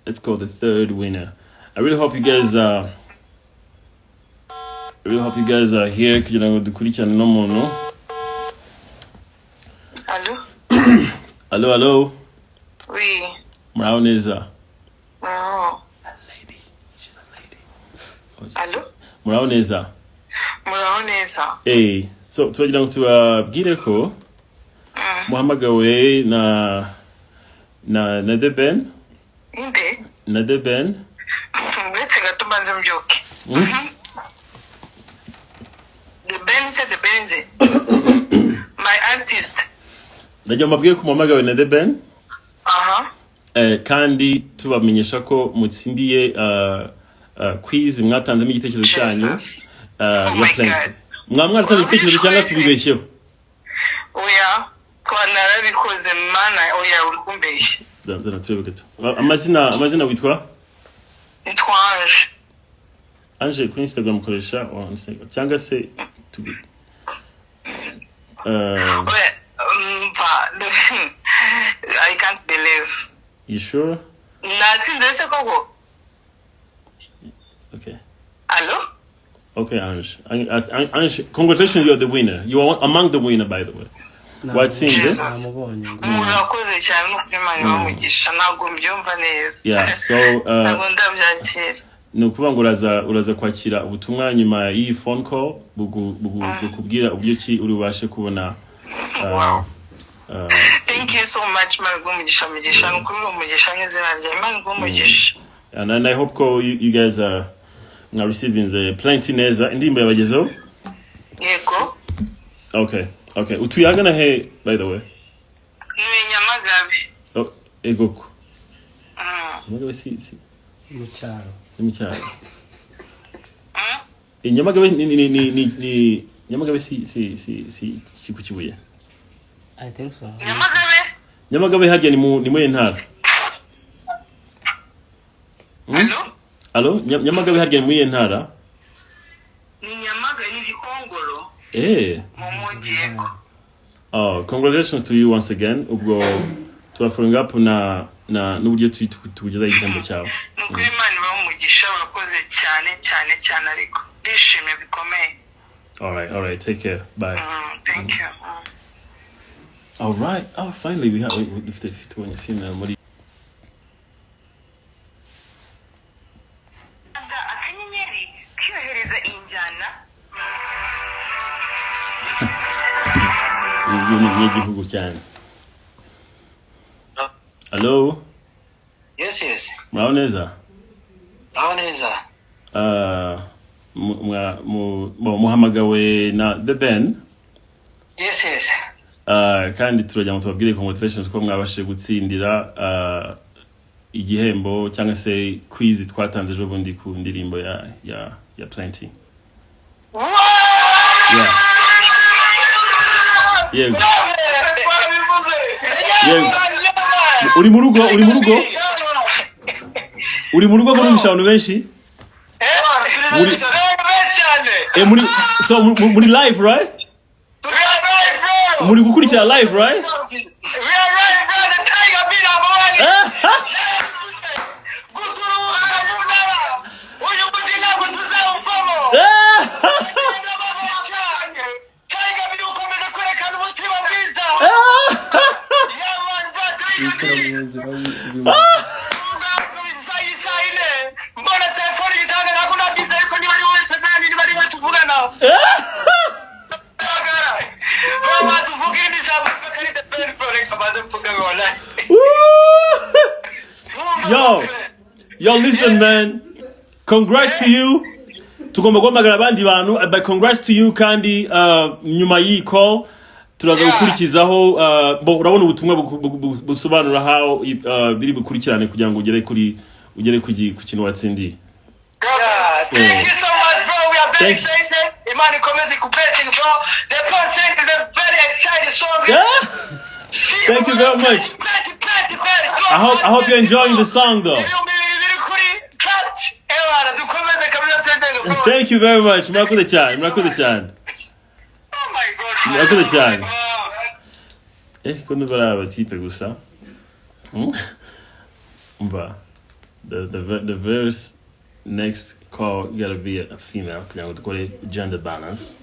Let's call the third winner. I really hope you guys are here kugira ngo dukurikirane uno muntu. Allô. Allo, allo. Oui. Muraho neza? Muraho. Lady, she's a lady. Allô. Muraho neza? Muraho neza. Hey, so turagira ngo tubabwire ko muhamagawe na The Ben. Inde? Na The Ben. Uretse gato mbanze mbyuke. The Benze, The Benze. My artist. Ndagira ngo mbabwire ko muhamagawe na The Ben. Aha. Kandi tubamenyesha ko mutsindiye quiz mwatanzemo igitekerezo cyanyu. Jesus. Oh Ya my Plenty. God. Mwaba mwaratanze igitekerezo cyangwa tubibeshyeho? Oya, ko narabikoze, mana, oya, uri kumbeshya. Dana turebe gato. Amazina witwa? Nitwa Ange. Ange, kuri Instagram ukoresha wa Instagram cyangwa se tubi Oya, mva, I can't believe. You sure? Natsinze se koko? Okay. Allô? Okay, Ange. Ange, congratulations, you are the winner. You are among the winner, by the way. Watsinze. Jesus. Namubonye ngo. Murakoze cyane no kuri Imana ibamugisha, ntabwo mbyumva neza. Yeah, so Ntabwo ndabyakira. Ni ukuvuga ngo uraza kwakira ubutumwa nyuma y'iyi phone call bukubwira uburyo ki uri bubashe kubona. Wow. Thank you so much. Imana iguhe umugisha, mugisha, ni ukuri uri umugisha nk'izina rya Imana iguhe umugisha. And I hope ko you guys are mwa receiving the Plenty neza, indirimbo yabagezeho. Yego. Okay, utuye ahagana he, by the way? Ni Nyamagabe. Oh, egoko. Nyamagabe si Mu cyaro. Ni mu cyaro. Nyamagabe ni Nyamagabe si ku Kibuye? I think so. Nyamagabe. Nyamagabe harya ni muri ntara? Allo? Allo, Nyamagabe harya ni muri ntara? Ni Nyamagabe, ni Gikongoro. Mu mujyi, yego. Oh, congratulations to you once again. Ubwo turafollowing up na n'uburyo tukugezaho igihembo cyawe. Ni ukuri Imana ibahe umugisha, urakoze cyane cyane cyane, ariko ndishimye bikomeye. All right, take care. Bye. Thank you. All right. Oh, finally we have we dufite tubonye female muri Akanyenyeri kiyohereza iyi njyana. Uyu ni umunyagihugu cyane. Hello. Yes. Muraho neza? Aho neza. Muhamagawe na The Ben. Yes. Kandi turagira ngo tubabwire congratulations ko mwabashije gutsindira igihembo cyangwa se quiz twatanze ejo bundi ku ndirimbo ya Plenty. Yeah. Yego. Yego. Uri mu rugo, uri mu rugo? Uri mu rugo ko numvisha abantu benshi? Muri so muri live, right? Muri gukurikira live, right? We are live, bro. The Tiger B number one. Guturuka mu ntara. Uyu mujyi ntabwo tuzawuvamo. Tiger B ukomeje kwerekana umutima mwiza. Yeah, man, bro, Tiger B. Mbona telefone igitanga, ntabwo nabyize, ariko niba ari wowe Semeni, niba ari wowe tuvugana, baba tuvuga irindi jambo kari the best, bro. Reka maze mvuge ngo wallahi. Yo, yo, listen, man. Congrats to you. Tugomba guhamagara abandi bantu, but congrats to you kandi nyuma y'iyi call turaza gukurikizaho bo urabona ubutumwa busobanura how biri bukurikirane kugira ngo ugere ku kintu watsindiye. Yeah, thank you so much, bro. We are very Thank you. excited. Imana ikomeze kublessing, bro. The Percent is a very exciting song. Yeah? Thank you very much. Plenty, plenty, plenty. I hope you're enjoying the song, though. 2000 kuri trust. Ewana, dukomeze kabisa tendenge, bro. Thank you very much. Murakoze cyane. Murakoze cyane. Oh my God. Murakoze cyane. Ko ndumva ari abatipe gusa. Umva. The very next call gotta be a female kugira ngo dukore gender balance.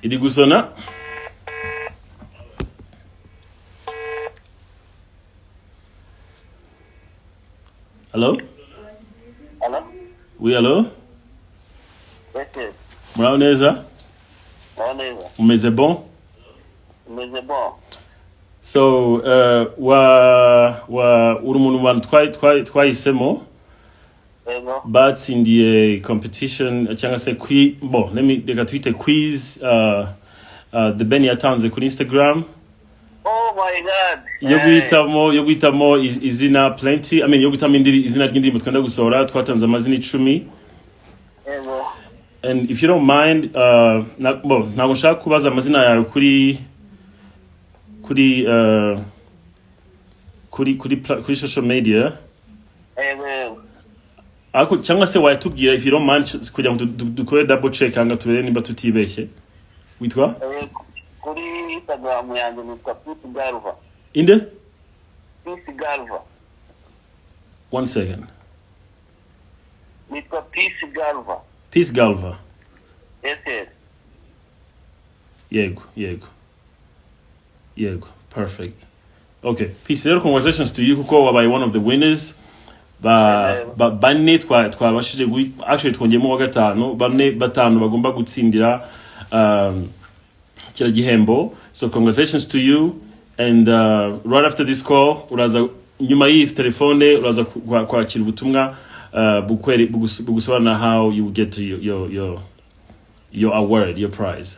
Iri gusona. Hello? Hello? Oui, hello? Yes. Muraho neza? Muraho neza. Umeze bon? Umeze bon. So, wa uri umuntu mu bantu twahisemo Yego. Batsindiye competition cyangwa se bon, let me, reka twite quiz The Ben yatanze kuri Instagram Oh my God. Yo guhitamo izina Plenty, I mean, yo guhitamo izina ry'indirimbo twenda gusohora. Twatanze amazina 10. Yego. And if you don't mind, bon, ntabwo nshaka kubaza amazina yawe kuri social media. Yego yego. Ariko cyangwa se wayatubwira, if you don't mind, kugira ngo dukore double check hanga turebe nimba tutibeshye. Witwa? Kuri Instagram yanjye nitwa Peace Galva. Inde? Peace Galva. One second. Nitwa Peace Galva. Peace Galva. Yes. Yego, perfect. Okay, Peace, rero congratulations to you kuko wabaye one of the winners. Ba bane twabashije actually twongeyemo wa gatanu, bane, batanu bagomba gutsindira kiriya gihembo. So congratulations to you, and right after this call, uraza nyuma y'iyi telefone uraza kwakira ubutumwa bugusobanura how you get to your award, your prize.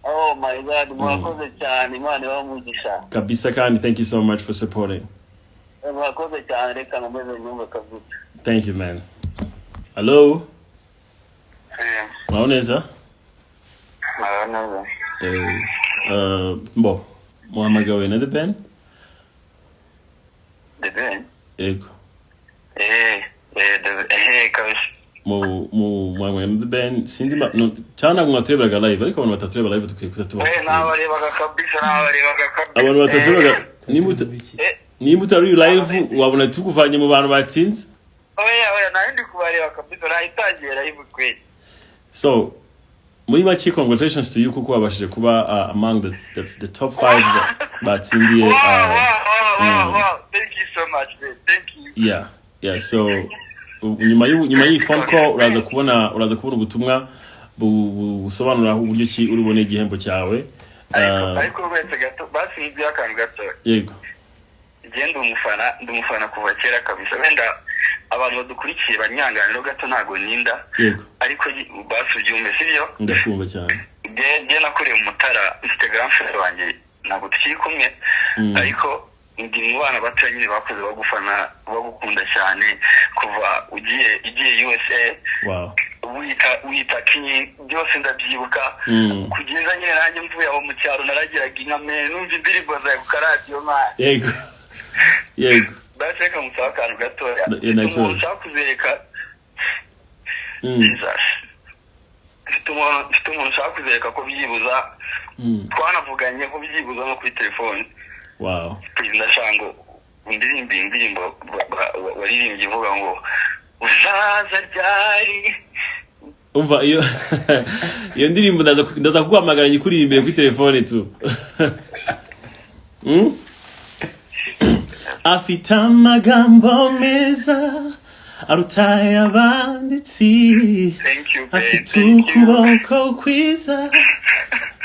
Oh my God, murakoze cyane, Imana ibahe umugisha. Kabisa, kandi thank you so much for supporting. Murakoze cyane, reka nkomeze nyumve kabisa. Thank you, man. Hello? Muraho neza? Muraho neza. Bon, muhamagawe na The Ben. The Ben? Yego. Eh, kabisa. Mu muhamagawe na The Ben, sinzi no, cyangwa ntabwo mwaturebaga live, ariko abantu batatureba live dukwiye kutatuba. Nabarebaga kabisa, nabarebaga kabisa. Abantu bataturebaga, niba utari live wabona tukuvanye mu bantu batsinze. Oya, nari ndi kubareba kabisa, nayitangiye live kweli. So muri make, congratulations to you kuko wabashije kuba among the top 5 batsindiye. Wow, wow. Thank you so much, man. Thank you. Yeah, so nyuma y'iyi phone call uraza kubona ubutumwa busobanura uburyo ki uri bubone igihembo cyawe. Ariko ariko wese gato, basi nibyo akantu gato. Yego. Njye ndi umufana kuva kera kabisa. Wenda abantu badukurikiye banyanganiro gato, ntago ninda. Ariko basi ubyumve, sibyo? Ndakumva cyane. Njye nakuriye mu Mutara, mfite grand frère wanjye, ntabwo tukiri kumwe. Ariko ndi mu bana bato nyine bakuze bagufana, bagukunda cyane kuva ugiye USA. Wita King, byose ndabyibuka. Kugeza nyine nanjye mvuye aho mu cyaro, naragiraga inka me numva indirimbo zawe ku karadiyo, man. Yego. Basi reka musaba akantu gatoya. Yeah, nta kibazo. Umuntu ushaka kuzereka. Jesus. Mfite umuntu ushaka kuzereka ko byibuza twanavuganye, ko byibuza no kuri telefone. Perezida Shango, indirimbo, iyi ndirimbo waririmbye ivuga ngo uzaza ryari? Umva, iyo ndirimbo ndaza kuguhamagara nyikuririmbe kuri telefone tu. Afite amagambo meza aruta ay'abanditsi. Thank you, babe. Afite Thank you. ukuboko kwiza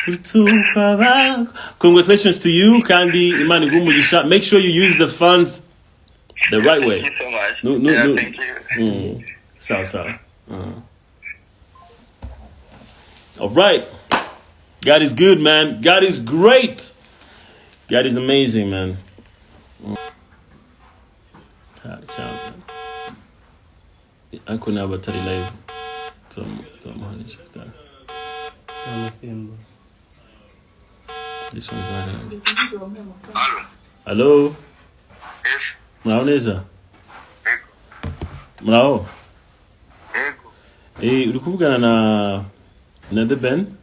rutuka. Congratulations to you, kandi Imana iguhe umugisha. Make sure you use the funds the right way. Thank you so much. No, Yeah, no. thank you. Sawa sawa. All right. God is good, man. God is great. God is amazing, man. Ah, ciao. Ariko ntabwo atari live, turamuhanisha. Amusimbuza. This one is not gonna Hello. Hello? Yes. Muraho neza? Yego. Muraho? Yego. Uri kuvugana na The Ben.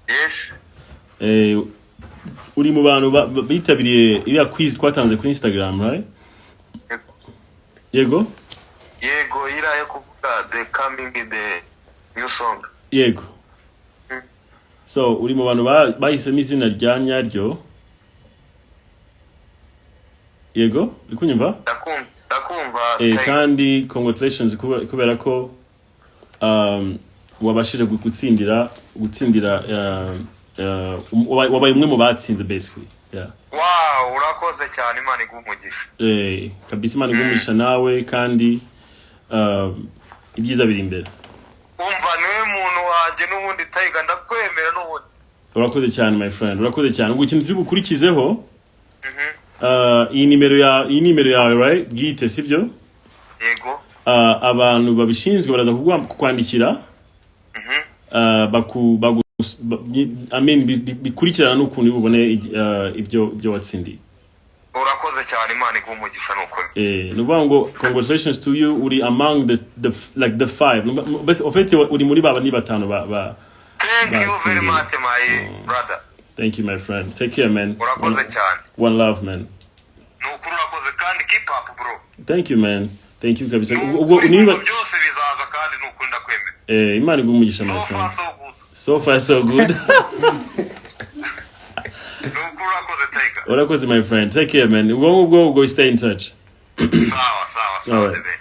Yes. Uri mu bantu bitabiriye iriya quiz twatanze kuri Instagram, right? Yego. Yego, iriya yo kuvuga the coming, the new song. Yego. So uri mu bantu bahisemo izina rya nyaryo. Yego, uri kunyumva? Ndakumva, ndakumva. Eh, Tiger. kandi congratulations kubera ko wabashije gutsindira, wabaye umwe mu batsinze basically, yeah. Wow, urakoze cyane, Imana iguhe umugisha. Eh, kabisa, Imana igumisha nawe kandi ibyiza biri imbere. Umva, niwe muntu wanjye n'ubundi, Tiger, ndakwemera n'ubundi. Urakoze cyane, my friend, urakoze cyane. Ubwo ikintu turi bukurikizeho, iyi nimero yawe, right, bwite, sibyo? Yego. Abantu babishinzwe baraza kukwandikira, baku, bagu, I mean, bikurikirana n'ukuntu ubone ibyo watsindiye. Urakoze cyane, Imana iguhe umugisha, ni ukuri. Eh, ni ukuvuga ngo congratulations to you, uri among the like the five. Mbese en fait uri muri baba ni batanu ba Thank you very batsindiye. much, my brother. Thank you, my friend, take care, man. Urakoze cyane. One love, man. Ni ukuri, urakoze kandi keep up, bro. Thank you, man, thank you kabisa. Ni Ubwo ukuri, niba ibintu byose bizaza kandi ni ukuri, ndakwemera. Eh, Imana iguhe umugisha, my So friend. far so good. So far so good. Ni ukuri, urakoze, Tiger. Urakoze, my friend, take care, man. Ubwo ngubwo ubwo stay in touch. Sawa sawa sawa. Alright. Bebe.